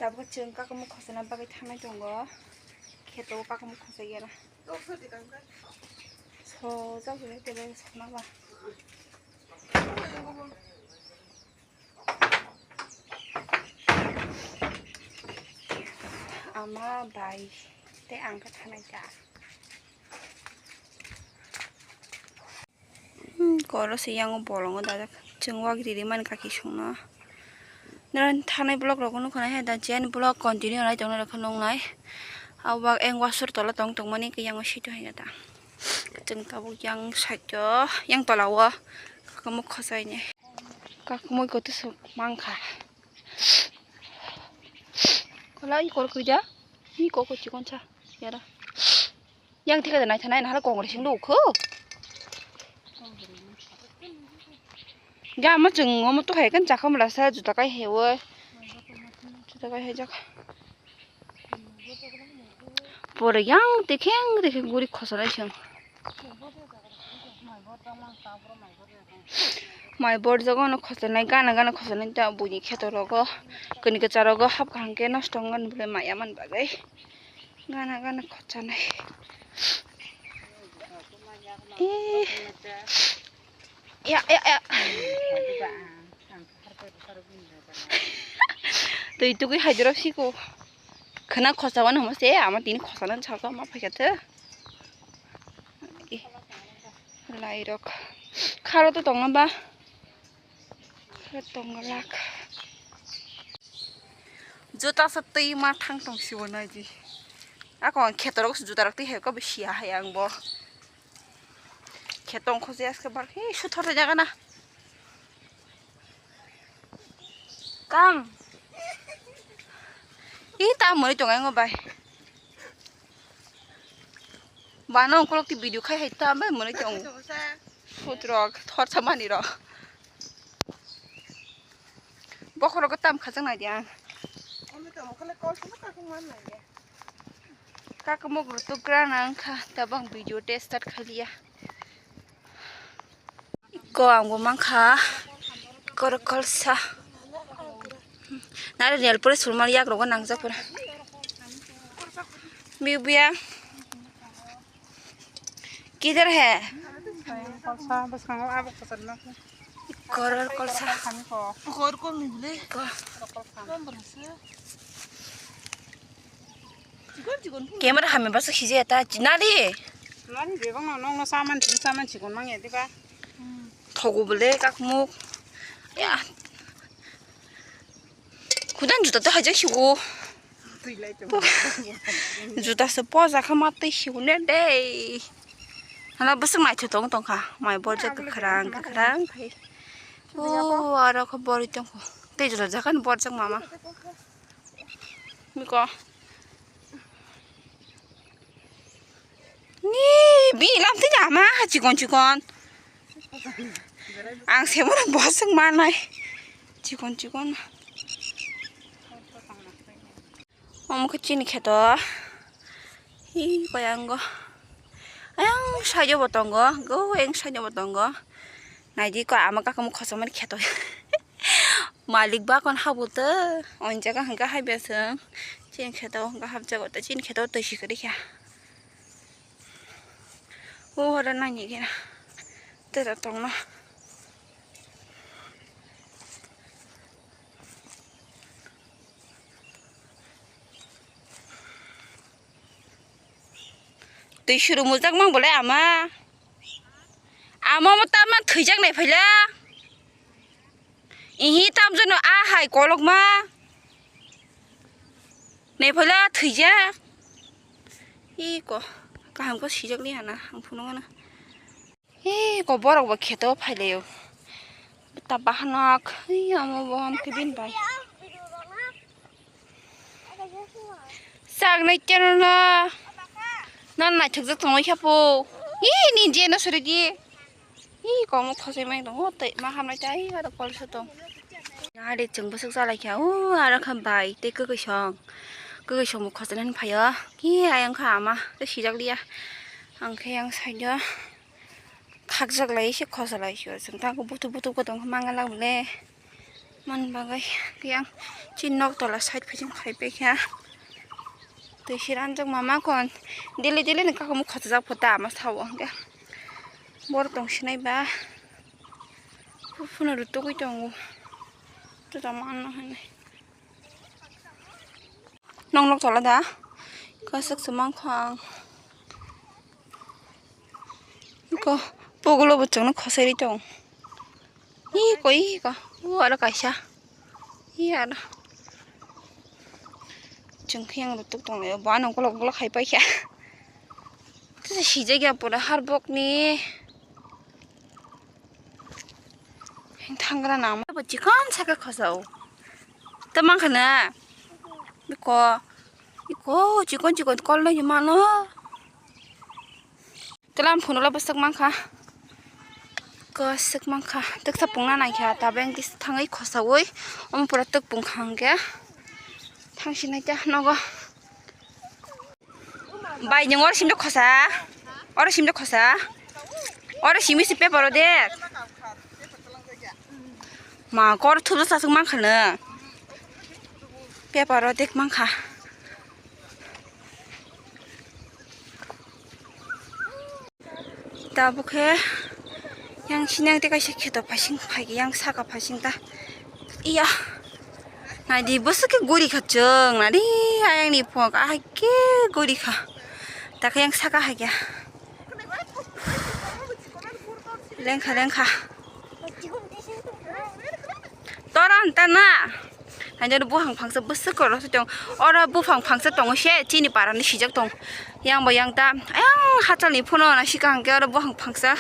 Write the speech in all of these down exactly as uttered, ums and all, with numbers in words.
Tabuk chwng kakamuk khosana bagwi thangnai tongo. Kheto kakamuk khosa yana. Sojak hwnwi tebo sona ba. Ama bai tei ang khe thanai ta. Hmm, koro se yang bolongo dajak. Chwng wak riri man kaki songno. Nang thanai vlog rok nukho na he da jen vlog continue nai tongna rokha nung nai. Awak eng wasur tola tong tongmani ke yang sito hai ta. Chwng tabuk yang side o, yang tola o kakamuk khosai ni. Kakamuk koto se mangkha. Kola i kor kuja. I koko chikon cha. Yara. Yang thika da nai thanai na hala kongre sing lukhu. Ga ma chwng omo to hai kan chakha mala sa juta kai hewo. Juta kai hejak. Pore yang tikheng tikheng guri khosa lai sing. Mai borjago no khosa nai gana gana khosa nai ta buini kheto rogo kani kwcha rogo hap kaham khe nosto wng mani bole maya man bagwi. Gana gana khochanai. Eh. Ya, ya, ya. Twi tugwi hai dorok siko. Khwna khosa wano hamo se, ama tini khosa nan saka ma phaikha tho. Eh. Lai rok. Kharo to tongna ba. Tonglak. Juta sa twi ma thang tong sibo naidi. Ako ang khetorok juta rok twi hai ko bisi ya hai ang bo. Khetong khosi aske bar hi suthor jaga na. Kam. I ta mori tong ang bai. Bano ongkolok ti video khai hai ta bai mori tong. Sutrok thor sa mani ro. Bokhorok tam khajak nai di ang. Kakamuk rutuk gra nang kha, tabang video te start khaliya. Ko ang bo mankha, kor kolsa. Nare nail polish rwma yak rogo nangjak pura. Biu biya. Kidhar hai? Kolsa bwskango abo kochorma. Koror kolsa. Kami ko. Kor kol ni bile. Ko. Kol kol kami. Camera hame basa khije ta chinali. Nani bebang no nong no saman chin saman chikon mang ya diba. Thogo bole kakmuk. Ya. Kudan juta to hajak sigo. Juta se poja kha ma tei sigo ne dei. Hala bwswk naithotok wng tongkha. Mai borjak kwkhwrang kwkhwrang khai. O aro khe borwi tongkho. Tei juta jaga ni borjak mama. Miko. Ni bini lam tini ama chikon chikon. Ang se bono bosong manai. Chikon chikon. Omo khe chini kheto. Hi koyango. Ayang side o bo tongo. Go ayang side o bo tongo. Naidi ko ama kaka mo khosomani kheto. Malik ba kon habo to. Onjaga hangka hai beseng. Chini kheto hangka hapjago to. Chini kheto to sikari kya. O hora nani gena. Tera tongna. Twi suru mujak mang bolai ama. Ama mo tama thwijak nai phaila. Ihi tamjano a hai kolokma. Nephala thwijak. Iko kaham khe sijak li hana ang phunukgana. Iko borok bo kheto phailaio. Ta bahanak. Amo bo ham khe bini bai. Chak nai cheno na. Nan naithokjak tongwi kha po. Ih, ni je no sori di. Ih, komo khosoi mai tongo, tei ma hamnai tai aro kol soto. Nari chwng bwswk chalai kha, o aro kha bai tei kwkwi song. Kwkwi song bo khosonani phaio. Ki ayang kha ama, tei sijak liya. Ang khe yang side o khakjak lai se khosa lai sio. Chwng tang butu butu ko tong manga lang le. Man bagwi yang chin nok tola side phai jang khai pai kha. Twi siranjak mama kon daily daily ni kakumu khotijak pho ta ama sao hwnkhe. Bor tong sinai ba. Phunu rutugwi tongo. Tuta manno hwnwi. Nong nok tola da? Kwswk se mankha ang. Ko pogulo bo chwngno khosai ri tong. Iko, iko. O aro kaisa. I aro. Chwng khe yang rutuk tong laio. Bo ano ukolok ukolok hai paikha. Tesa sijak ya pura har bokni. Thangra nang bo chikon saka khosao. Tamang khana. Iko. Iko chikon chikon kol no mano. Tela ang phunula bwswk mankha. Kwswk mankha. Twksa pungna naikha. Tabeng kisa thangwi khosawi. Omo pura twk pungkha hwnkhe. Thangsinai ta nogo. Bai, nwng oro simjak khosa? Oro simjak khosa? Oro simi se paper o de. Ma, kor thubjak saswk mankha no. Paper o dek mankha. Tabuk khe yang sinang tei kaisa kheto phaising phai yang saka phaising ta. Iya. Naidi bwswk khe guri kha chwng, naidi ayang ni phok, ah, khe guri kha. Ta khe yang saka hai khe. Lengkha, lengkha. Tora anta na. Haino buphang phangsa bwswk korok se tong. Oro buphang phangsa tongo se chini para ni sijak tong. Yang bo yang ta. Ayang hachal ni phono na sikang khe oro buphang phangsa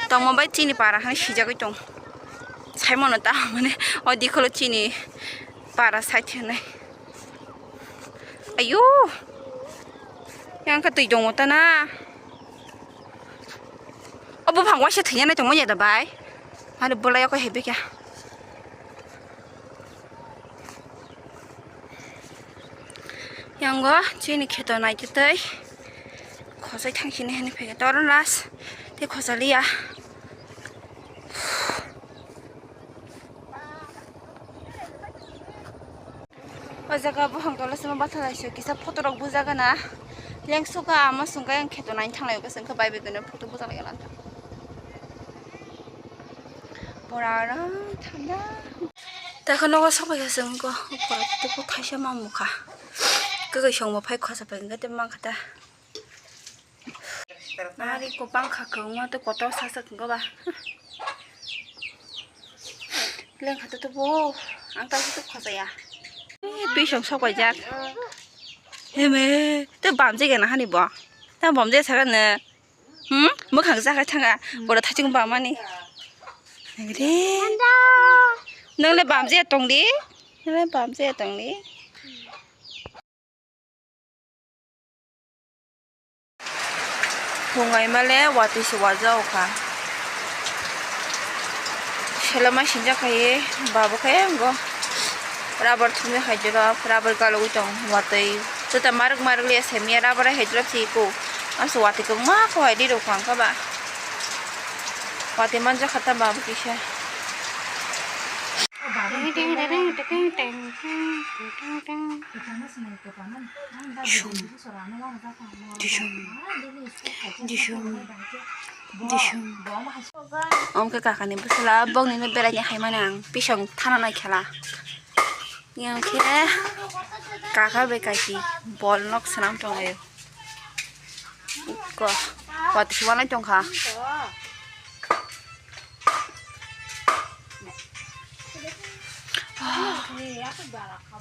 tongma bai chini para hani sijagwi tong. Saimano ta mane o dikholo chini para side hinwi. Ayo. Yang kha twi tongo ta na. O buphang waisa thwina nai tongmani da bai. Ani bolai ko hebe kya. Yango chini kheto nai tei khosai thang sini hani phege toron las tei khosaliya. O jaga buphang tola sima bathalaisio kisa photo rok bujago na. Lengsuka ama sungka yang kheto nai thanglai khe sengkha bai bai khe photo bujago lanta. Pura aro thanda. Takha nogo sobai kha sengko pura tuku thaisa mamukha. Kwkwi songbo phai khosa pai wngkha tei mankha ta. Ari ko bangkha kwbangma tei kotor sasa kwbangma ba. Lengkha to bo ang ta to khosaya. Twi song sok bai jak. Heme te bamje gana hani bo. Ta bamje saga ne. Hmm? Mwkhang jaga thanga. Boro thachung bamani. Nang le bamje tong di. Nang le bamje tong di. Phungai male watwi se wajago kha. Selama sinjak khai babo khe ngo rubber thumwi hai jora rubber galogwi tong watwi. Juta marwk marwk le semiya rubber hai jora si ko. Amsa watwi kwbangma kho hai ri rok phang kha ba. Watwi manjak kha ta babo kisa. Disum. Disum. Disum. Omo khe kakani bwsala boknino beraina hai mani ang pisong thana nai khela. Yang khe kaka bai kaki bol nok swnam tonglaio. Ko, watwi se wanai tongkha.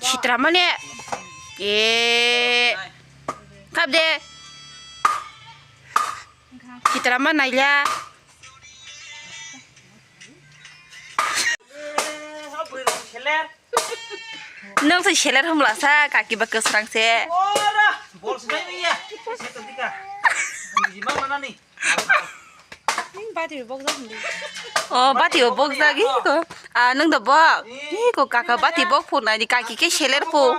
Sitra mane. E. Kap de. Sitra ma naila. Nang sai seler hamla sa kaki ba kwsrang se. Ora, bol sinai ya. Saya tadi ka. Ni jima mana ni? Bati bok jak hindi. Oh, bati bok jak hi ko. Ah, nang da bok. Hi ko kaka bati bok phu nai ni kaki ke seler phu.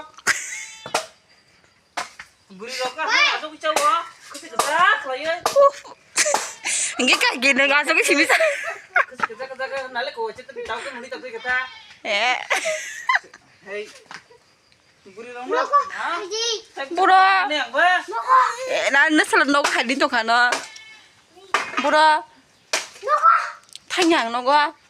Buri rok ka ha asok chawo. Kasi kasa khlaiyo. Hingke kaki nang asok simi sa. Kasi kasa kasa nale ko chete tau ko muri tau kata. Eh. Hey. Buri rong no. Ha? Buro. Ni ang ba. Eh, na, na sala nogo hai din tongkha no. Buro. Thangya ang nogo.